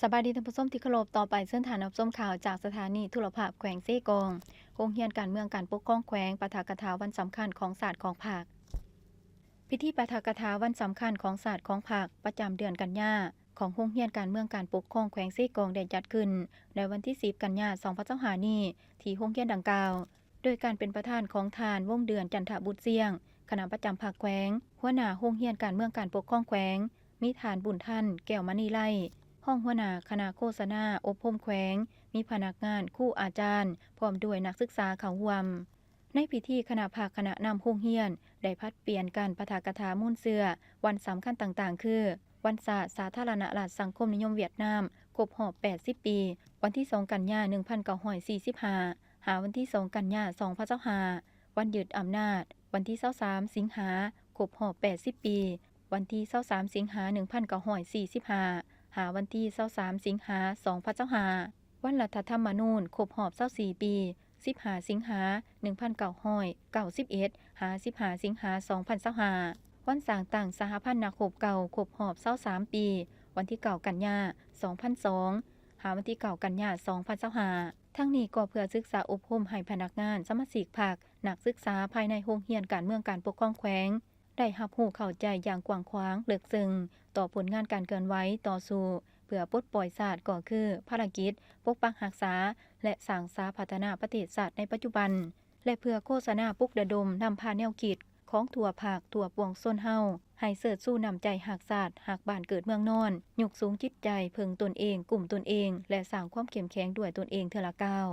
ສະບາຍດີທ່ານຜູ້ຊົມທີ່ເຄົາລົບ, ຕໍ່ໄປເຊີນທ່ານຮັບຊົມຂ່າວຈາກສະຖານີໂທລະພາບແຂວງເຊກອງ. ໂຮງຮຽນການເມືອງການປົກຄອງແຂວງ ປະທະກະຖາວັນສຳຄັນຂອງຊາດຂອງພັກ. ພິທີປະທະກະຖາວັນສຳຄັນຂອງຊາດຂອງພັກ ປະຈຳເດືອນກັນຍາ ຂອງໂຮງຮຽນການເມືອງການປົກຄອງແຂວງເຊກອງ ໄດ້ຈັດຂຶ້ນໃນວັນທີສິບ ກັນຍາ ສອງພັນຊາວຫ້ານີ້ ທີ່ໂຮງຮຽນດັ່ງກ່າວ ໂດຍການເປັນປະທານຂອງທ່ານ ວົງເດືອນ ຈັນທະບຸດຊຽງ ຄະນະປະຈຳພັກແຂວງ, ຫົວໜ້າໂຮງຮຽນການເມືອງການປົກຄອງແຂວງ, ມີທ່ານ ບຸນທັນ ແກ້ວມະນີໄລ ຮອງຫົວໜ້າຄະນະໂຄສະນາອົບຮົມແຂວງ, ມີພະນັກງານ, ຄູອາຈານ ພ້ອມດ້ວຍນັກສຶກສາເຂົ້າຮ່ວມ. ໃນພິທີ ຄະນະພັກຄະນະນຳໂຮງຮຽນ ໄດ້ຜັດປ່ຽນກັນປະທະກະຖາມູນເຊື້ອວັນສຳຄັນຕ່າງໆ ຄື ວັນຊາດສາທາລະນະລັດສັງຄົມນິຍົມຫວຽດນາມ ຄົບຮອບແປດສິບປີ ວັນທີສອງ ກັນຍາ ໜຶ່ງພັນເກົ້າຮ້ອຍສີ່ສິບຫ້າ ຫາວັນທີສອງ ກັນຍາ ສອງພັນຊາວຫ້າ, ວັນຍຶດອຳນາດ ວັນທີຊາວສາມ ສິງຫາ ຄົບຮອບແປດສິບປີ ວັນທີຊາວສາມ ສິງຫາ ໜຶ່ງພັນເກົ້າຮ້ອຍສີ່ສິບຫ້າ ຫາວັນທີຊາວສາມ ສິງຫາ ສອງພັນຊາວຫ້າ, ວັນລັດຖະທຳມະນູນ ຄົບຮອບຊາວສີ່ປີ ສິບຫ້າ ສິງຫາ ໜຶ່ງພັນເກົ້າຮ້ອຍເກົ້າສິບເອັດ ຫາ ສິບຫ້າ ສິງຫາ ສອງພັນຊາວຫ້າ, ວັນສ້າງຕັ້ງສະຫະພັນນັກຮົບເກົ່າ ຄົບຮອບຊາວສາມປີ ວັນທີເກົ້າ ກັນຍາ ສອງພັນສອງ ຫາວັນທີເກົ້າ ກັນຍາ ສອງພັນຊາວຫ້າ. ທັງນີ້ກໍເພື່ອສຶກສາອົບຮົມໃຫ້ພະນັກງານ, ສະມາຊິກພັກ, ນັກສຶກສາພາຍໃນໂຮງຮຽນການເມືອງການປົກຄອງແຂວງ ໄດ້ຮັບຮູ້ເຂົ້າໃຈຢ່າງກວ້າງຂວາງເລິກເຊິ່ງຕໍ່ຜົນງານການເຄື່ອນໄຫວຕໍ່ສູ້ເພື່ອປົດປ່ອຍຊາດ ກໍຄືພາລະກິດປົກປັກຮັກສາ ແລະ ສ້າງສາພັດທະນາປະເທດຊາດໃນປັດຈຸບັນ ແລະ ເພື່ອໂຄສະນາປຸກລະດົມນຳພາແນວຄິດຂອງທົ່ວພັກ, ທົ່ວປວງຊົນເຮົາ ໃຫ້ເຊີດຊູນ້ຳໃຈຮັກຊາດ, ຮັກບ້ານເກີດເມືອງນອນ, ຍົກສູງຈິດໃຈເພິ່ງຕົນເອງ, ກຸ້ມຕົນເອງ ແລະ ສ້າງຄວາມເຂັ້ມແຂງດ້ວຍຕົນເອງເທື່ອລະກ້າວ.